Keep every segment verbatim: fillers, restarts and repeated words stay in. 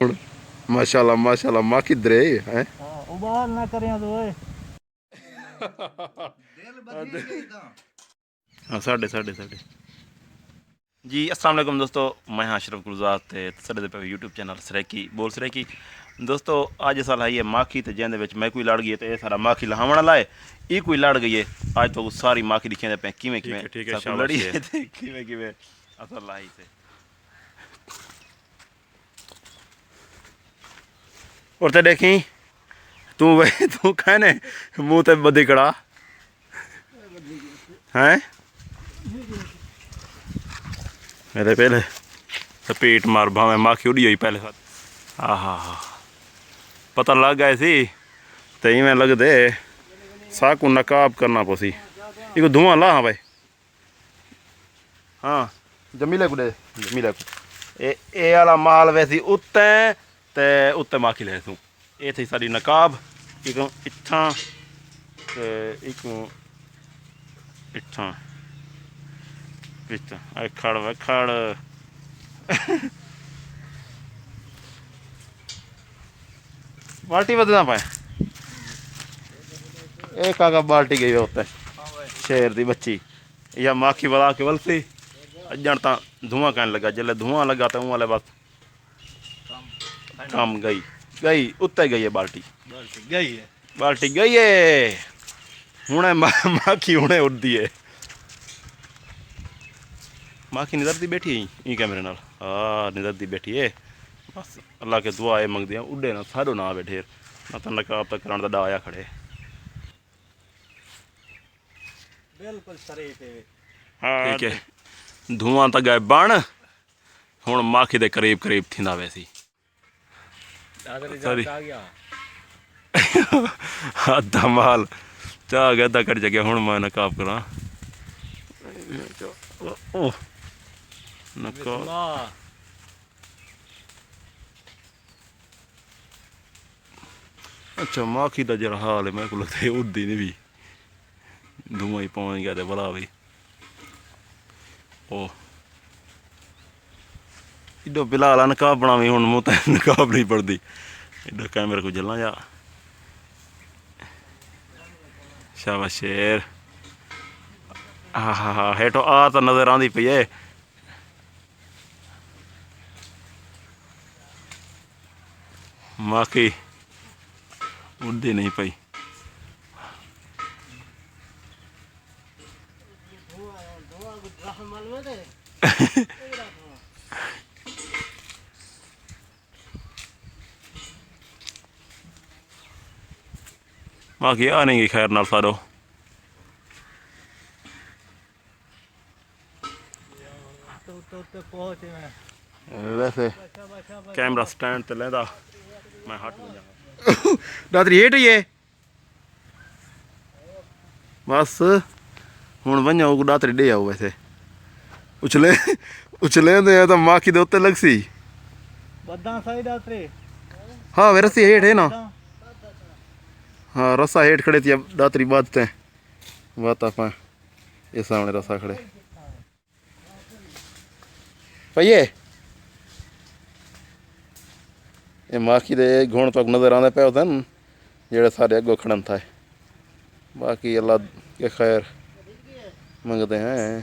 ہݨ ماشاءاللہ، ماشاءاللہ، ماکھی درے ہیں۔ ہاں، ابال نہ کریاں تو اے۔ ہاں، ساڈے، ساڈے، ساڈے۔ جی، السلام علیکم دوستو، میں ہاں اشرف گلزار تے تساڈے دے پے یوٹیوب چینل سرائیکی بول سرائیکی۔ دوستو، اج اساں لائی ہے ماکھی تے جیندے وچ میکوں ہی لڑ گئی ہے تے اے سارا ماکھی لہاوݨ والا ہے، ای کوئی لڑ گئی ہے۔ اج تو ساری ماکھی ݙکھیندے پے کیویں ٹھیک کیویں ہے، ٹھیک ہے، ساکوں شاباش لڑی ہے۔ ہے تے کیویں کیویں اساں لائی سے۔ اور تے ݙیکھیں، توں وے، توں کہنے منہ تے ٻدھی کڑا۔ ہیں؟ میرے پہلے سپیٹ مار، بھاویں ماکھی اݙی ہوئی پہلے ساتھ۔ آہا ہا۔ پتہ لڳ ڳئے سی، تے ایویں لڳدے ساکوں نقاب کرنا پوسی۔ ایکوں دھواں لا ہاں بھائی۔ ہاں، جمیلے کوں ݙے، جمیلے کوں۔ اے، اے والا مال ویسی اتے، تے اتے ماکھی لہیسوں۔ اے تھئی ساݙی نقاب، ایکوں اتھاں، تے ایکوں اتھاں۔ وچ اے کھڑ وے کھڑ۔ بالٹی ودھدا پئے۔ اے کاکا بالٹی ڳئی اتے۔ شیر دی ٻچی۔ یا ماکھی ولا کے ولسی، اڄݨ تاں دھواں کائن لڳا، جلے دھواں لڳا تاں اوں والے بس کم ڳئی، ڳئی، اتے ڳئی ہے بالٹی۔ بالٹی ڳئی ہے۔ بالٹی ڳئی ہے۔ ہݨے ما-، ماکھی ہݨے اݙدی ہے۔ ماکھی نظردی ٻیٹھی ہے ایں کیمرے نال۔ ہا، نظردی ٻیٹھی ہے۔ بس اللہ کے دعا ہے منگدے ہیں، اݙے نہ ساݙو نہ آوے ڈھیر۔ نہ تاں نقاب تک کرݨ دا ݙا آیا کھڑے۔ بالکل شریف ہے۔ ہاں۔ ٹھیک ہے۔ دھواں تاں ڳئے بݨ، ہݨ ماکھی دے قریب قریب تھیندا ویسی۔ دادر ساری۔ جان آ ڳیا۔ ادھا مال چا ڳیا، ادھا کٹ جگہ۔ ہݨ میں نقاب کراں۔ اوہ، نقاب۔ بسم اللہ۔ اچھا، ماکھی دا جیڑھا حال ہے، میکوں لڳدا ہے اݙدی نہیں وی۔ دھواں ہی پوݨ ڳیا تے بلا وی۔ او۔ ایݙو بلال آ نقاب بݨاویں، ہݨ منہ تے نقاب نہیں پڑدی۔ ایݙو کیمرے کوں جلاں یا۔ شاباش شیر۔ ہا ہا ہا، ہیٹھوں آ تاں نظر آندی پئی ہے۔ ماکھی اݙدی نہیں پئی۔ ماکھی آ نہیں ڳئی خیر نال ساݙو۔ ویسے کیمرہ سٹینڈ تے لیندا، میں ہٹ ونڄاں۔ ݙاتری ہیٹھ ہی ہے۔ بس ہݨ ونڄاں، اوکوں ݙاتری ݙے آؤ۔ ویسے اچھلے، اچھلیندے ہیں تاں ماکھی دے اتے لڳسی۔ ٻدھاں سائیڈ ݙاتری۔ ہاں، وے رسی ہیٹھ ہے نا۔ ہاں، رسا ہیٹھ کھڑے تھی، اب ݙاتری ٻدھ تے۔ وت آپاں اے سامݨے رسا کھڑے۔ پئیے۔ اے ماکھی دے گھݨ تک نظر آندے پئے ہوندن، جیڑھے ساݙے اڳوں کھڑن تھائے۔ باقی اللہ کے خیر منگدے ہیں۔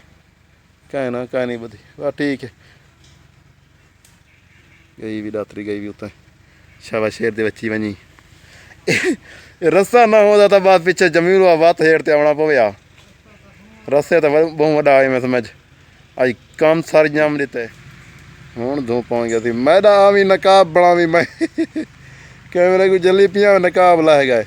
کائے نہ، کائے نہیں ٻدھی۔ واہ، ٹھیک ہے۔ ڳئی وی ݙاتری، ڳئی وی اتیں۔ شاباش شیر دے بچی ونڄی۔ رسہ نہ ہوندا تاں بعد پچھے جمیل وا وت ہیٹھ تے آوݨا پویا۔ رسے تاں ٻہوں وݙا ہے، میں سمجھ۔ اڄ کم سر ڄم ݙتے۔ ہݨ دھوں پوݨ ڳیا سی۔ میݙا آویں نقاب بݨاویں میں۔ کیمرے کوں جلی پیاں، نقاب لہہ ڳئے۔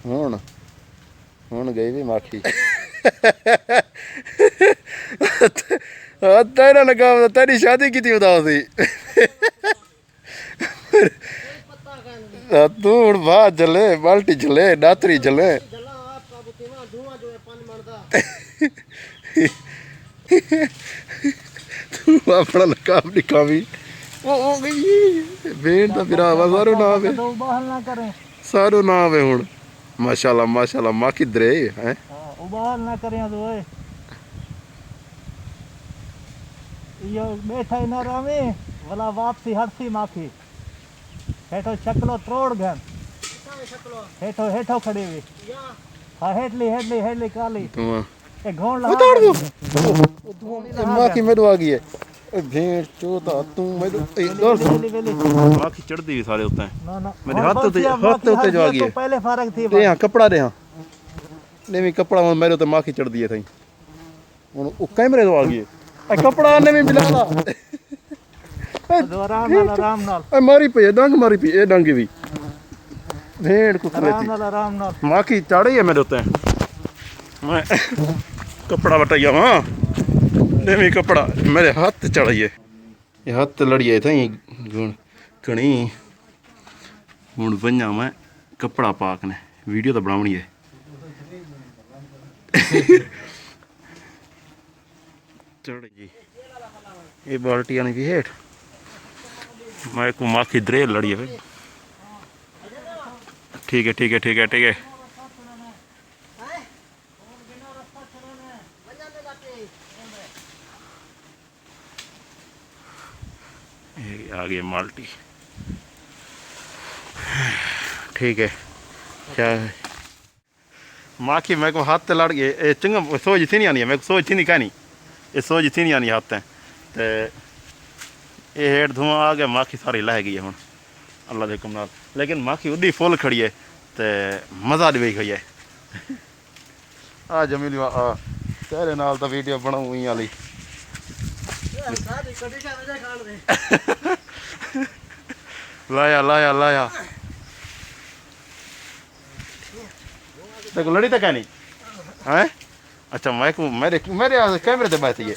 ہݨ، ہݨ ڳئی وی ماکھی۔ تیرا نقاب، تیݙی شادی کیتی ادا ہوسی۔ توں ہݨ بھا جھلے، بالٹی جھلے، ݙاتری جھلے۔ توں اپݨا نقاب ݙکھاویں۔ او، او ڳئی۔ بھیݨ دا بھرا وا، سارو نہ آوے۔ ٻاہر نہ کریں۔ سارو نہ آوے ہݨ۔ ماشاءاللہ، ماشاءاللہ، ماکھی درے ہیں۔ ہاں، ابال نہ کریاں تو اے۔ ایہو ٻیٹھا ہی نہ راویں، ولا واپسی ہٹسی ماکھی۔ ہیٹھو شکلو تروڑ گھن۔ ہیٹھو، ہیٹھو کھڑی وی۔ ہاں، ہیٹلی، ہیٹلی، ہیٹلی کالی۔ تماں۔ اے گھوڑ لہا اتار دو۔ اے ماکھی میڈو آ گئی ہے۔ اے بھینڈ چوتا، توں میڈو، اے ویلی، ڈور۔ ویلی، ویلی، ویلی۔ ماکھی چڑھدی وی سارے اتیں۔ نہ، نہ۔ میرے ہتھ تے، ہتھ تے جو آ گئی ہے۔ پہلے فارغ تھی۔ تے ہاں، کپڑا دے ہاں۔ نہیں، کپڑا ہن میرے تے ماکھی چڑھدی ہے تھئی۔ ہن او کیمرے تو آ گئی ہے۔ اے کپڑا نے بھی بلا لا۔ اے آرام نال، آرام نال۔ اے ماری پئی ہے، ڈنگ ماری پئی ہے، اے ڈنگ وی۔ بھینڈ کتنے آرام تھی۔ نال، آرام نال۔ ماکھی چڑھ گئی ہے میرے اتیں۔ میں کپڑا وٹائی آواں۔ نہیں، کپڑا میرے ہتھ چڑھ گئی ہے۔ یہ ہتھ لڑی آئے تھا، یہ گھن-، گھنی۔ ہن ونجاں میں کپڑا پا کے نے، ویڈیو تاں بݨاوݨی ہے۔ چڑھ جی۔ یہ بالٹی آنی بھی ہیٹھ۔ میں کو ماکھی درے لڑی ہے۔ ٹھیک ہے، ٹھیک ہے، ٹھیک ہے، ٹھیک ہے۔ یہ آ گئی مالٹی۔ ٹھیک ہے۔ کیا ہے؟ ماکھی میکوں ہتھ تے لڑ گئے، اے چنگا سوج تھی نہیں آنی، میکوں سوج تھی نہیں کہنی، اے سوج تھی نہیں آنی ہتھ تے۔ تے اے ہیٹھ دھواں آ گیا، ماکھی ساری لہہ گئی ہے ہن اللہ دے حکم نال۔ لیکن ماکھی اڈی فل کھڑی ہے تے مزہ ڈوی ہوئی ہے۔ آ جمیل، آ، آ، تیرے نال تاں ویڈیو بݨاؤں ایں آلی۔ لایا، لایا، لایا۔ تیکوں لڑی تاں کائنی؟ ہیں؟ اچھا، میکوں، میرے، میرے کیمرے تے ٻہہ تھی ہے۔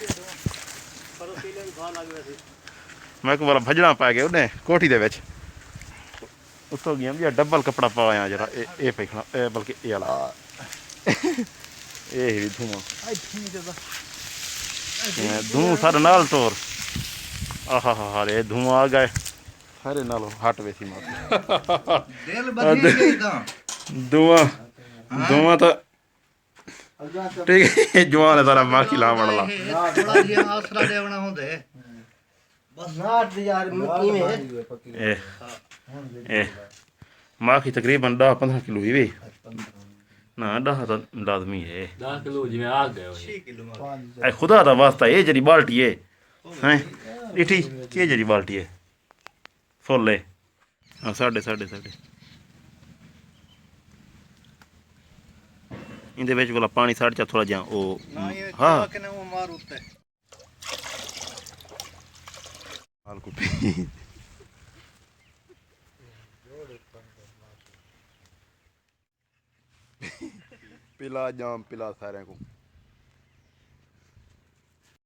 میکوں والا بھڄݨا پئے ڳئے اݙے کوٹھی دے وچ۔ اتوں ڳیا ٻیا ڈبل کپڑا پایا جرا، اے، اے پئی کھڑا، اے بلکہ اے والا۔ اے ہی دھواں۔ اے دھواں سارے نال ٹور۔ آہا ہا ہا، اے دھواں آ ڳئے۔ سارے نالوں ہٹ ویسی ماکھی۔ دل بدھی گئی تاں۔ دھواں، ہاں۔ دھواں تاں ٹھیک ہے، جوان ہے سارا ماکھی لاوݨ والا۔ تھوڑا جیہا آسرا ݙیوݨا ہوندے۔ بس۔ ناٹ دی یار، کیویں ہے؟ اے، اے، ماکھی تقریباً ݙاہ پندرہ کلو ہی وے۔ نہ، ݙاہ تاں لازمی ہے۔ ݙاہ کلو جیویں آ ڳئے ہوئے۔ اے خدا دا واسطہ، اے جیڑھی بالٹی ہے۔ ہیں؟ ݙٹھی؟ اے جیڑھی بالٹی ہے۔ فل ہے۔ ہاں، ساݙے، ساݙے، ساݙے۔ ایندے وچ ولا پاݨی ساݙ چا تھوڑا جیہا، او، نہ، یہ ہاں۔ چا کے نہ وہ مار اتے۔ مال کٹی۔ پلا جام، پلا سارے کو۔